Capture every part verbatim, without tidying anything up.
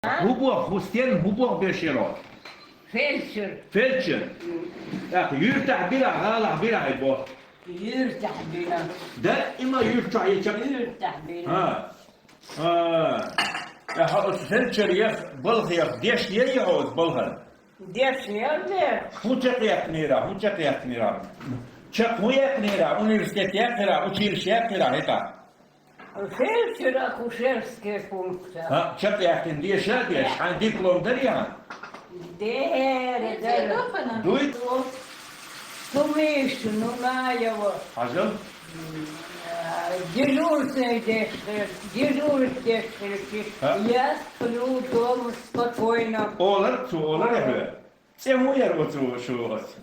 ХӀун боху, хӀу стен, хӀун боху беш яро? Фельдшер. Фельдшер? М. ТӀаккха юьртахь бира, гӀалахь бира хьайн бо? Юьртахь бира. Даима юьрта чохь еча? Юьртахь бира. ХӀа. А. ТӀаккха оцу фельдшерех, балхех деш яй хьо оцу балхана? Деш яр де. ХӀун чекхъяьккхинера, хӀун чекхъяьккхинера? Чекх хӀун яьккхинера? Университет яьккхира, училище яьккхира хӀета? Фельдшер акушерский пункт. ХӀа, чекхъяьккхина деша а деш, хьайн диплом дарий хьан? Дера, дера. Дуй? Сумиш Нунаева. Хьажал? Дежурство деш хир, дежурство деш хир чи. ХӀа? Я сплю дома спокойно. Олар, цо олар хьоьга? ЦӀе хӀун яра оцу шугӀаца?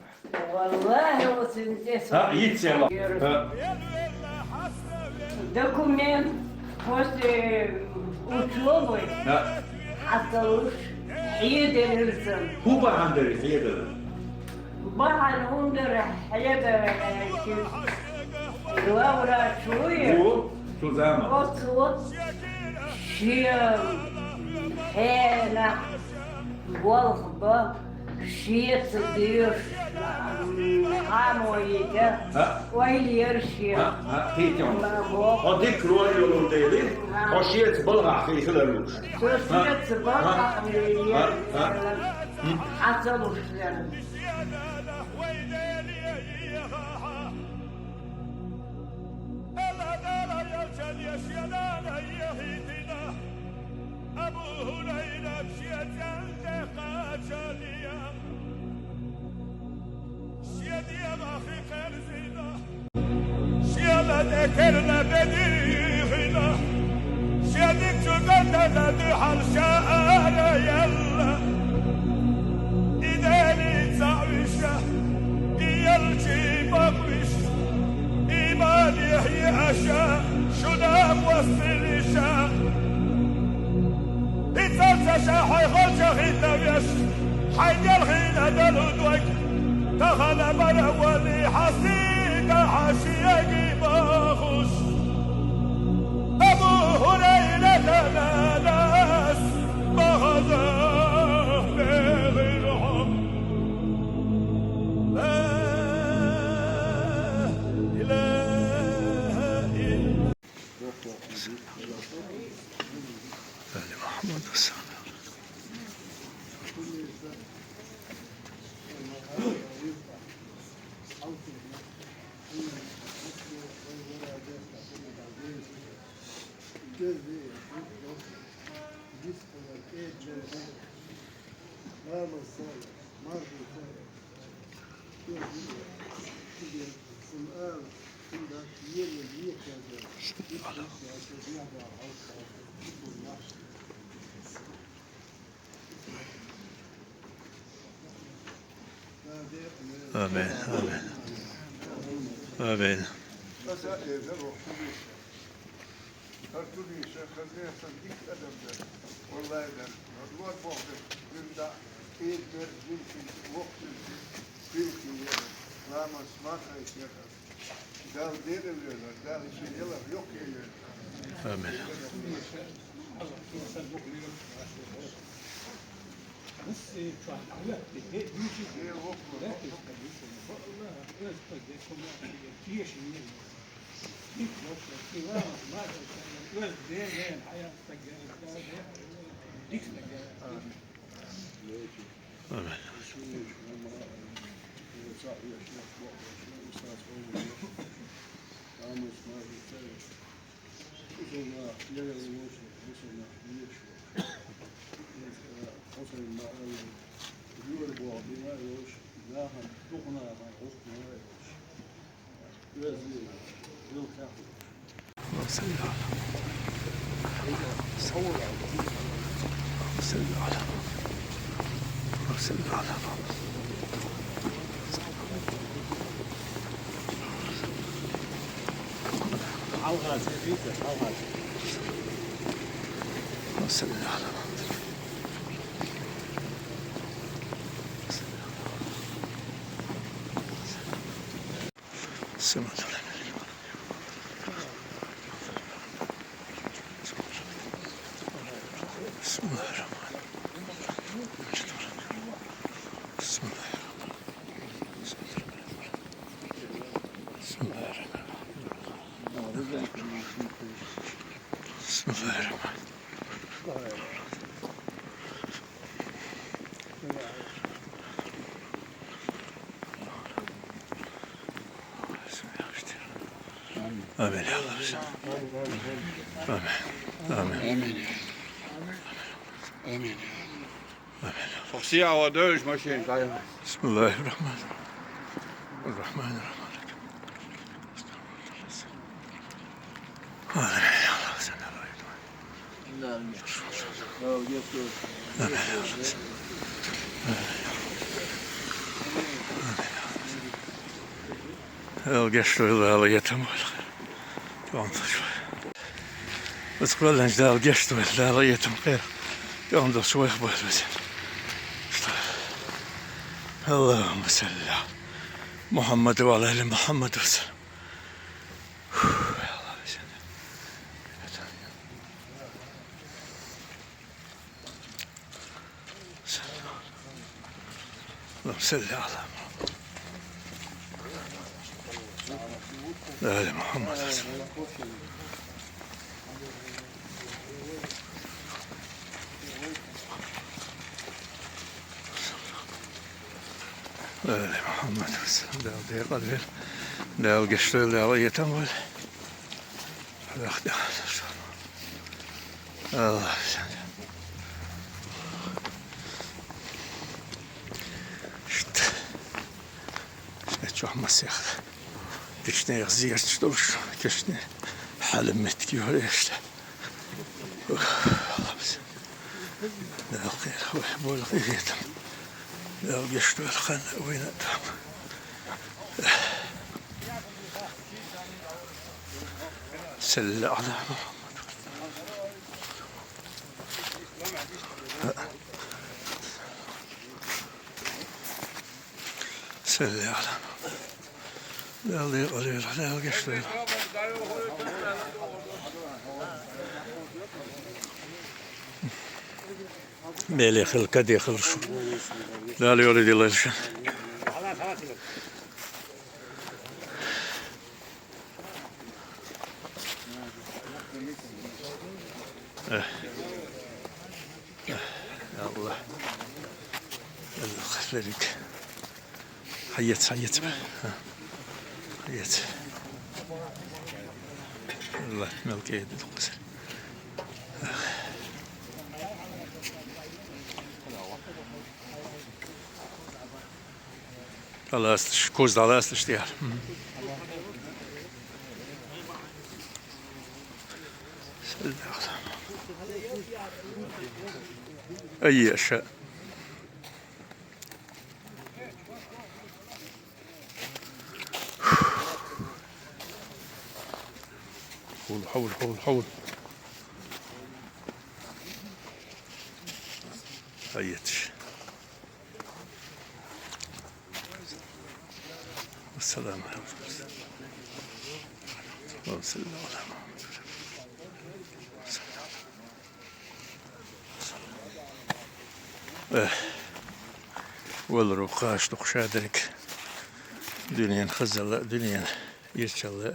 Валлахи, оцу цӀе со... ХӀа, йиц яла. ХӀа. Документ после учёбы... ХӀа. Хьацалуш хьедарилсан. ХӀун бахьана дара хьедар? Бахьана хӀун дара хьедар, э, ши главврач вуй? Ву, цу заман. Оцу вот шен хьенах болх бан, шеца доьшуш, м, хьамо йита, ойла яра шен. ХӀа, хӀа, кхетий хьуна. Ма бо. Хьо дика роль йолур дели, хьо шеца балхахь хила хилар лууш. Со шеца балхахь хила яра, хьа, хьа. Хьан ца луш яра. Абу ХӀурайра шен цӀа тӀе кхачале, шен дегӀах хи кхерзина, шен ла тӀе керла бедихина, шен дика чу гатана дуьхьал ша ара яьлла. И Деле цхьаъ виша, и ялчий бакъвиш, и балехь еаша, шу дам вассилиша. Пиццалца ша хьой холча хӀитта веш, хьайн делхийна далу дог, тахана бара вали хьастийта хьашиеги бахуш. Абу ХӀурайратана дас бахаза бегӀирхьу. Ла илаха илла. آل محمد وسلم. آمين، آمين. آمين. Хаза эзар вахтугиша. Хартугиша, хаза эзар дик адам дар. Валлай дар. Вадвар бохда. Гунда эзар динки, вохтинки, динки яра. Ламаз, мархай яра. Дал деревлера, дал иши яла, йохке яра. Амин. Амин. اللهم صل على محمد. اللهم صل على محمد. اللهم صل على محمد. اللهم صل على محمد. السلام عليكم. بسم الله الرحمن آمين يا الله. آمين. آمين. آمين. آمين. فوق سيارة ودوج ماشين. بسم الله الرحمن الرحيم. الرحمن الرحيم. آمين يا الله. Geç şöyle alayım, tamam. Tamam, şöyle. Biz kullanacağız, geç şöyle alayım, tamam. Tamam, da şöyle buyur bize. İşte. اللهم صل على محمد وعلى آل محمد وسلم. اللهم صل على محمد. آل محمد. آل محمد. Değerli kardeşler, değerli gençler, değerli yetim var. Allah, Allah. İşte. Hiç olmaz ya. Dişine yazı yaş dolmuş. Keşke halim etki var ya işte. Allah'ım sen. Ne yapayım? Böyle yedim. Ya geçti öyle kan oynadım. Salli ala Muhammed. Salli ala Muhammed. Değerli, değerli gençler. Mele hılka diye hılış. Değerli yolu diyorlar şu. Eh. Eh. Ya Allah. Allah verik. Hayat, hayat. Ha. Hayat. Allah melke edin. Allah'a ısınış, koz da Allah'a ısınış diyor. Hı. Ay yaşa. حول، حول، حول، حول. هيا. السلام عليكم. اللهم صل على محمد. Eh, ol ruhga aşdyk şäderek. Dünýäni hyzýala, dünýäni ýerçala,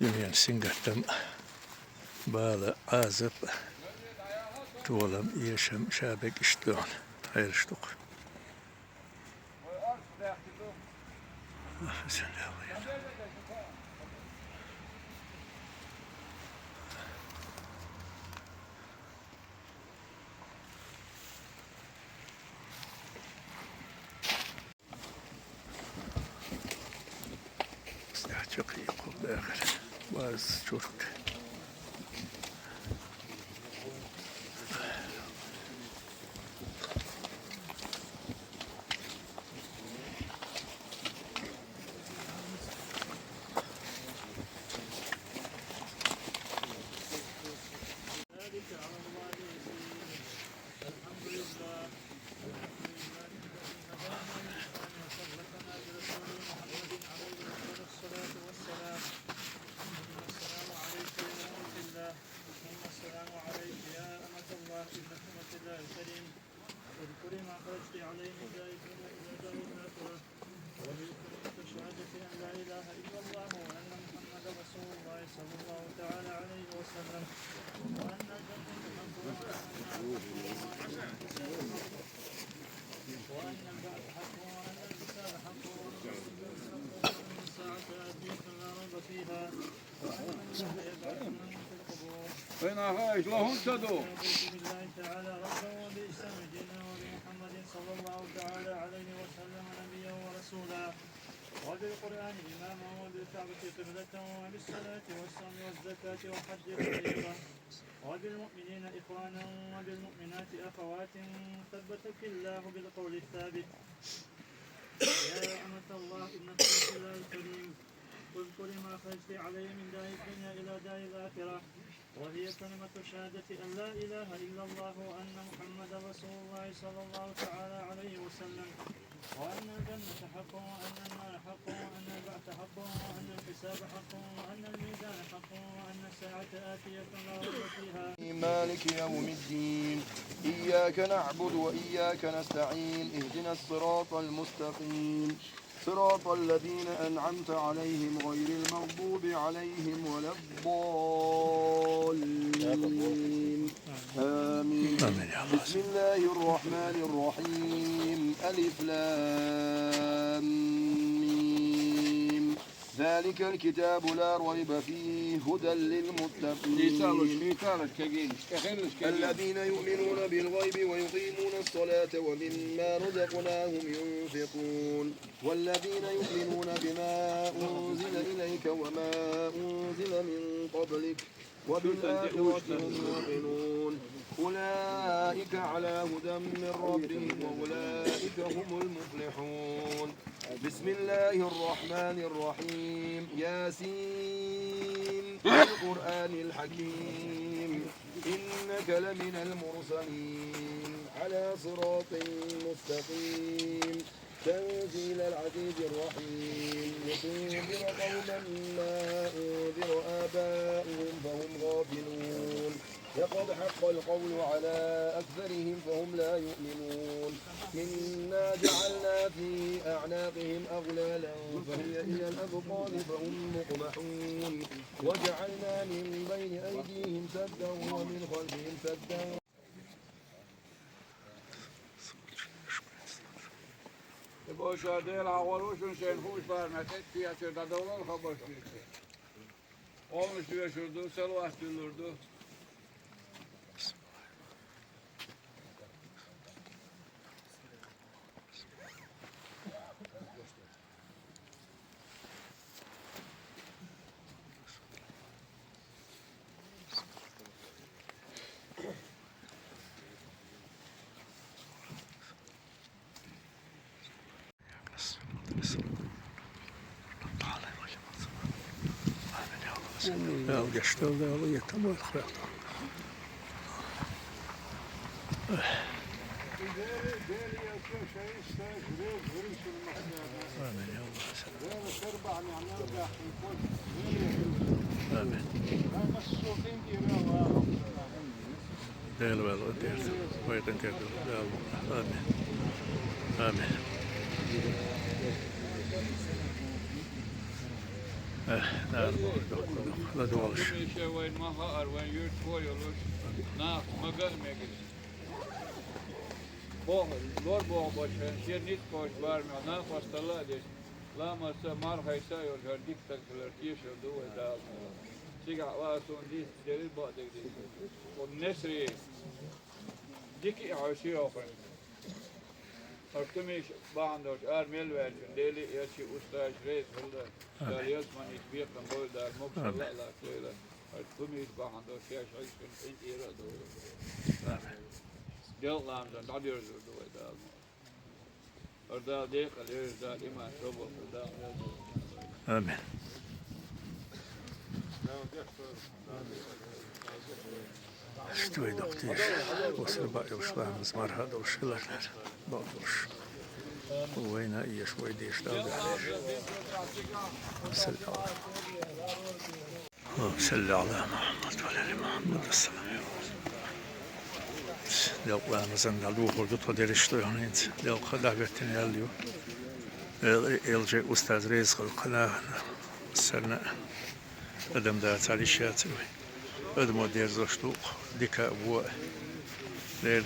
dünýäni siňgatdam, bala azyp, tuwalam, ýeşem, şäbek işdon aýryşdyk. Ah, sen de al ýer. Çok iyi koktu ahir. Bazı çok. الحمد لله. الحمد لله الذي هدانا للإسلام وأيدنا برسوله محمد عليه أفضل الصلاة والسلام. ثم السلام عليك يا أمة الله. ثم السلام عليك يا أمة الله، ابنة أمة الله الكريم. اذكري ما خرجت عليه من دار الدنيا إلى دار الآخرة. ويذكرك بالشهادة أن لا إله إلا الله وأن محمدا رسول الله صلى الله تعالى عليه وسلم. وأن الجنة حق وأن النار حق وأن الحساب حق. وأن البعث حق وأن الساعة آتية لا ريب فيها. وين أخاك؟ لا هم صدوا. رضيت بالله تعالى ربا وبالإسلام دينا وبمحمد صلى الله تعالى عليه وسلم نبيا ورسولا وبالقرآن إماما وبالكعبة قبلة وبالصلاة والصوم والزكاة والحج فريضة وبالمؤمنين إخوانا وبالمؤمنات أخوات ثبتك الله بالقول الثابت. يا أمة الله، ابنة رسول الله الكريم، اذكري ما خرجت عليه من دار الدنيا إلى دار الآخرة، وهي كلمة شهادة أن لا إله إلا الله وأن محمدا رسول الله صلى الله تعالى عليه وسلم، وأن الجنة حق وأن النار حق وأن البعث حق وأن الحساب حق وأن الميزان حق وأن الساعة آتية لا ريب فيها. مالك يوم الدين. إياك نعبد وإياك نستعين. اهدنا الصراط المستقيم. صراط الذين أنعمت عليهم غير المغضوب عليهم ولا الضالين. آمين. آمين يا الله. بسم الله الرحمن الرحيم. ألف لام ميم. ذلك الكتاب لا ريب فيه هدى للمتقين. الذين يؤمنون بالغيب ويقيمون الصلاة ومما رزقناهم ينفقون. والذين يؤمنون بما أنزل إليك وما أنزل من قبلك وبالآخرة هم يوقنون. أولئك على هدى من ربهم وأولئك هم المفلحون. بسم الله الرحمن الرحيم. ياسين. والقرآن الحكيم. إنك لمن المرسلين على صراط مستقيم. تنزيل العزيز الرحيم. لتنذر قوما ما أنذر آباؤهم فهم غافلون. لقد حق القول على أكثرهم فهم لا يؤمنون. إنا جعلنا في أعناقهم أغلالا فهي إلى الأذقان فهم مقمحون. وجعلنا من بين أيديهم سدا ومن خلفهم سدا. E, boşa değil, ha, oluşun şeyin huş var, metet, piyatı da dolu, ha, boş bir şey. Olmuş diyor şurada, salvat durdu. Ya geçti oldu, oldu, yeter bu kadar. Amin ya Allah. Amin. Değerli var, o değerli. O yerden değerli. Değerli. Amin. Amin. Eh, değerli. Yok, yok. La dualış. Boh, lor boh boş, şer nit koş bar mi, na pastala de. Lama sa mar haysa yor, har dik tak lar ki şer du ve da. Siga wa sun dis deri ba de de. O nesri diki aşi open. Artumiş bandoş, ar mel vercin, deli erçi ustaş reis hılda. Amin. Dar yazman iş bir kan boy dar, mok salla la koyla. Artumiş bandoş, yaş ayşın, en ira doğru. Amin. Gel lamzan, da diyoruz durdu ve da. Orada değil, kalıyoruz da, iman, sobo, da. Amin. Что и доктор, после баюшла, марха дошла, бабуш. Война и еш войдеш, да, да. Саллаллаху. اللهم صل على محمد وعلى آل محمد وسلم. Лев Рамазан да лугурду тодеришто янинц. Лев хада бертин ялю. Эл, элже устаз рез кылкана. Сарна адам да цалишяци. Адмо дерзош тук. Дика бу. Дерд.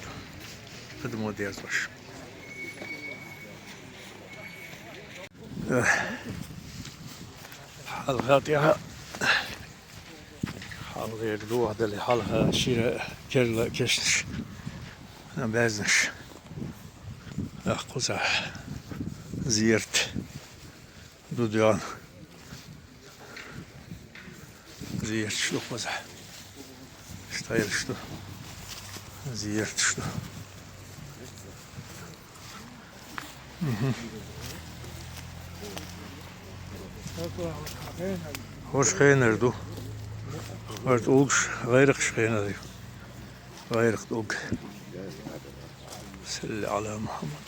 Адмо дерзош. الفاتحة. Алгъер дугӀа дали хьалха шира керла кешнаш, баьзнаш. Ахкхузахь зерат ду доьгӀна. Зерташ ду кхузахь. Стайлаш ду. Зерташ ду. Мгм. ХӀорш хенар ду. ХӀорш тӀулгаш, гӀайракхаш хенар ю. ГӀайракх тӀулг. Салли Ӏала Мухьаммад.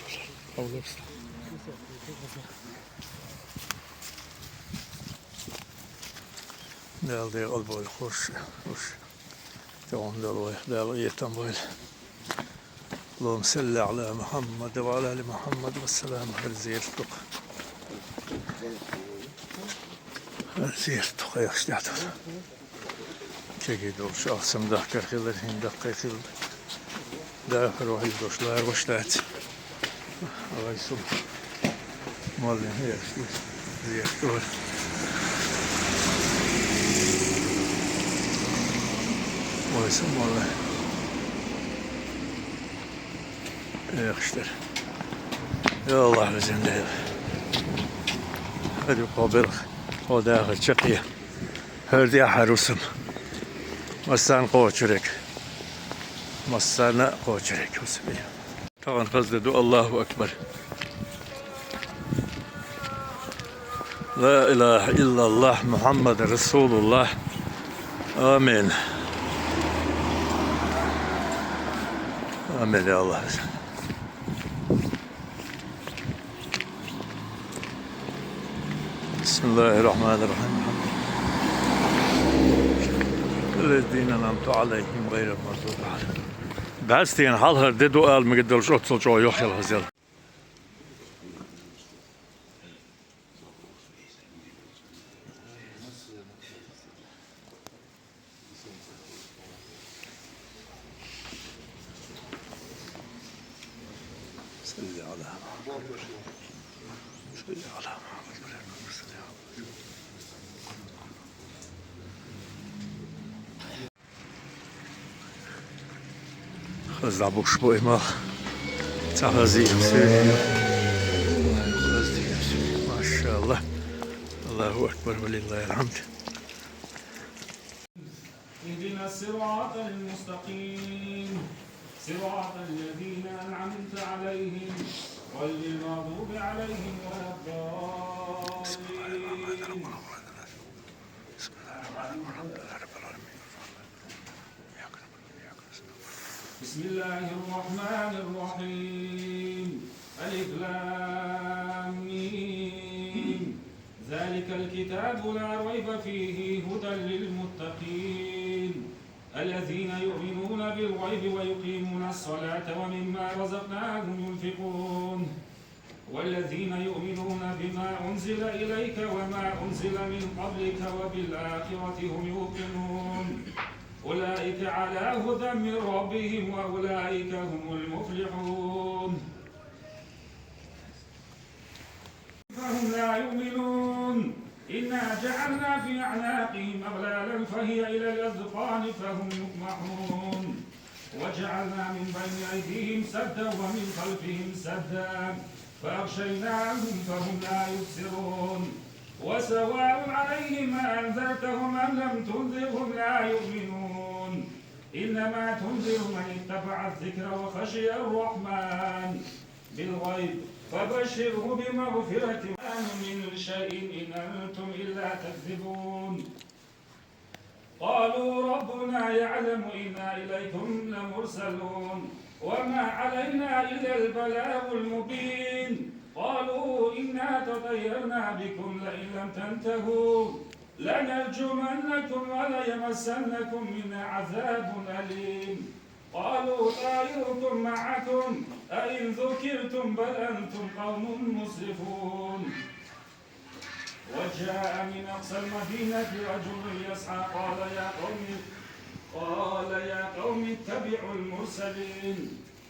Дала декъал бойла хӀорш, хӀорш. Тахана Дала вай, Дала къинхетам бойла. اللهم صل على محمد وعلى آل محمد والسلام. ХӀара зерат ду-кх. ХӀара зерат ду-кх, яхаш тӀехь долу. Кегий долуш алсам дахкар хилар, хӀинца даккхий хилла. Дахар вахийла долуш лара ваша дац. Вай сум. Моллин хӀераш ду, зерат ду. Вай сум молла. Эхаш дара. Я АллахӀ, везан Дела. ХӀара юкъа белха, хьо дахар чаккхе. ХӀара тӀехь хӀара хӀусам. Массарна кхочург. Массарна а кхочург хӀусам. Тахана хаза де ду, АллахӀу акбар. لا إله إلا الله محمد رسول الله. آمين. آمين يا الله. بسم الله الرحمن الرحيم. الذين أنعمت عليهم غير المغضوب عليهم. БӀаьстина хьалхара де ду ала мегар долуш оццул чӀогӀа йохъяла хазел. صل على محمد. صل على محمد. Хаза дӀабуш бу и мах. Ца хазийна суьйне. Хаза дийна суьйне. МашаАллахӀ. АллахӀу акбар, ва лиллахӀил хьамд. اهدنا الصراط المستقيم، صراط الذين أنعمت عليهم، غير المغضوب عليهم ولا الضالين. بسم الله الرحمن الرحيم. الحمد لله رب العالمين. بسم الله الرحمن الرحيم. ألف لام ميم. ذلك الكتاب لا ريب فيه هدى للمتقين الذين يؤمنون بالغيب ويقيمون الصلاة ومما رزقناهم ينفقون. والذين يؤمنون بما أنزل إليك وما أنزل من قبلك وبالآخرة هم يوقنون. أولئك على هدى من ربهم وأولئك هم المفلحون. فهم لا يؤمنون. إنا جعلنا في أعناقهم أغلالا فهي إلى الأذقان فهم مقمحون. وجعلنا من بين أيديهم سدا ومن خلفهم سدا فأغشيناهم فهم لا يبصرون. وسواء عليهم أأنذرتهم أم لم تنذرهم لا يؤمنون. إنما تنذر من اتبع الذكر وخشي الرحمن بالغيب فبشره بمغفرة. من شيء إن أنتم إلا تكذبون. قالوا ربنا يعلم إنا إليكم لمرسلون وما علينا إلا البلاغ المبين. قالوا إنا تطيرنا بكم لئن لم تنتهوا لنرجمنكم وليمسنكم منا عذاب أليم. قالوا طائركم معكم أئن ذكرتم بل أنتم قوم مسرفون. وجاء من أقصى المدينة رجل يسعى قال يا قوم، قال يا قوم اتبعوا المرسلين.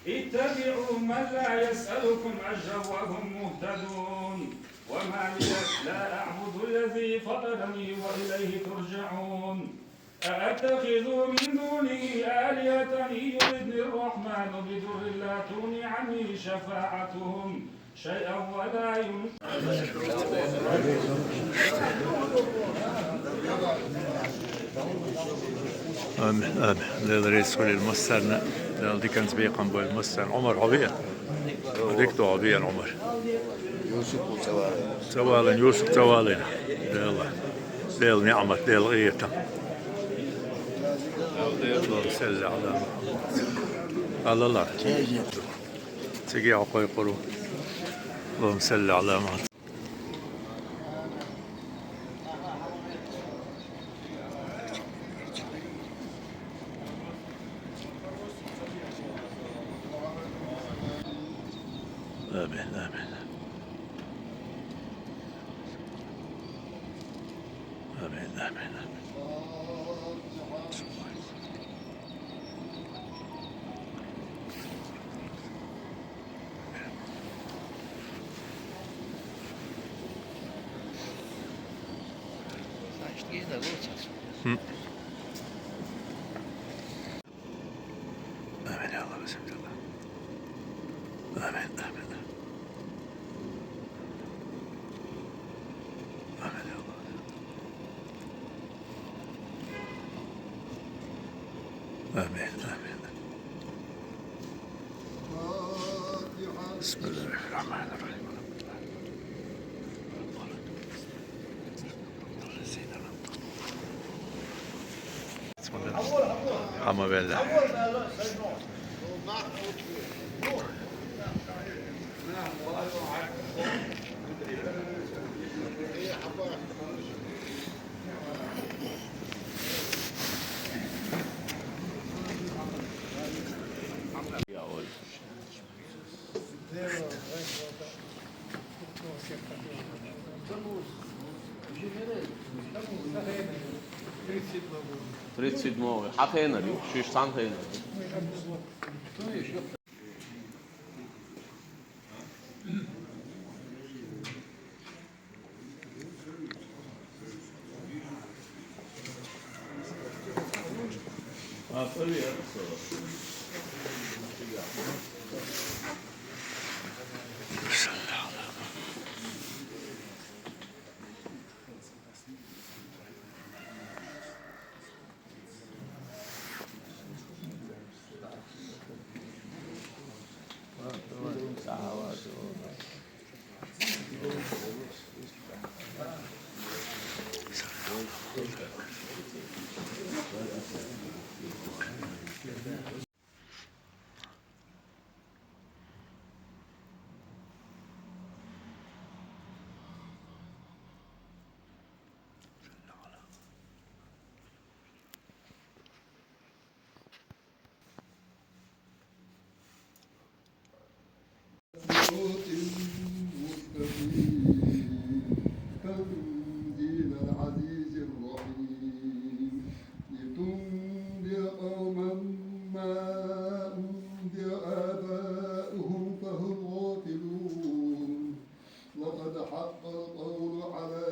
اتبعوا من لا يسألكم أجرا وهم مهتدون. وما لي لا أعبد الذي فطرني وإليه ترجعون. أأتخذ من دونه آلهة إن يردن الرحمن بضر لا تغن عني شفاعتهم شيئا ولا ينصرون. Амин, амин. Лела рейс хули масарна, лела дикан бекъан бой масарна. Умар хьо веа? Дик тӀо хьо веана, Умар. Юсуп цӀавалин. ЦӀавалин, Юсуп цӀавалин. Лела. Лела ниӀмат, лела гӀетам. اللهم صل على محمد. Аллах. Цига хьо кхойкхур ву. اللهم صل على محمد. آمين، آمين. آمين، آمين، آمين. Значит, гена лоцас. М. Амин, я Аллах, бисмилла. Амин, амин. Амин, я Аллах. Амин, амин. بسم الله الرحمن الرحيم. Хьама велла. Тридцать седьмого. Хьан хенара ю? Шиш цхьан хенара. صراط مستقيم. تنزيل العزيز الرحيم. لتنذر قوما ما أنذر آباؤهم فهم غافلون. لقد حق القول على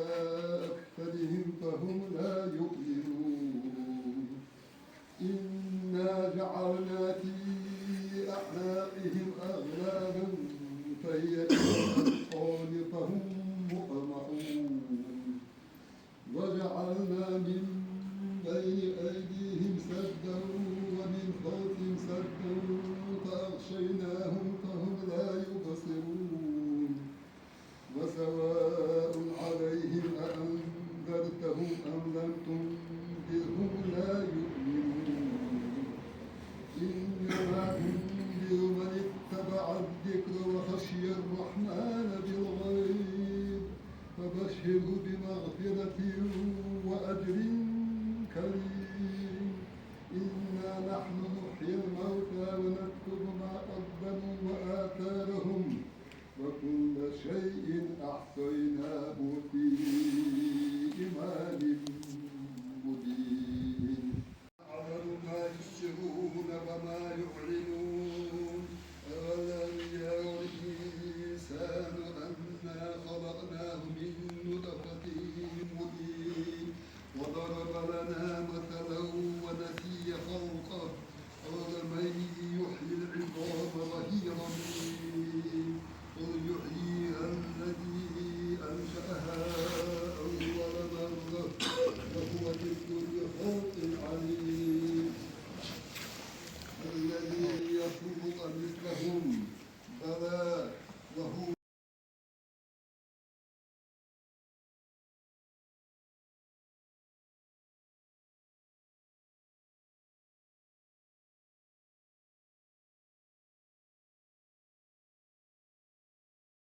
أكثرهم فهم لا يؤمنون. إنا جعلنا في أعناقهم أغلالا فهي إلى الأذقان فهم مقمحون. وجعلنا من بين أيديهم سدا ومن خلفهم سدا فأغشيناهم فهم لا يبصرون. وسواء عليهم أأنذرتهم أم لم تنذرهم لا يؤمنون. إنما تنذر من اتبع الذكر وخشي الرحمن بالغيب فبشره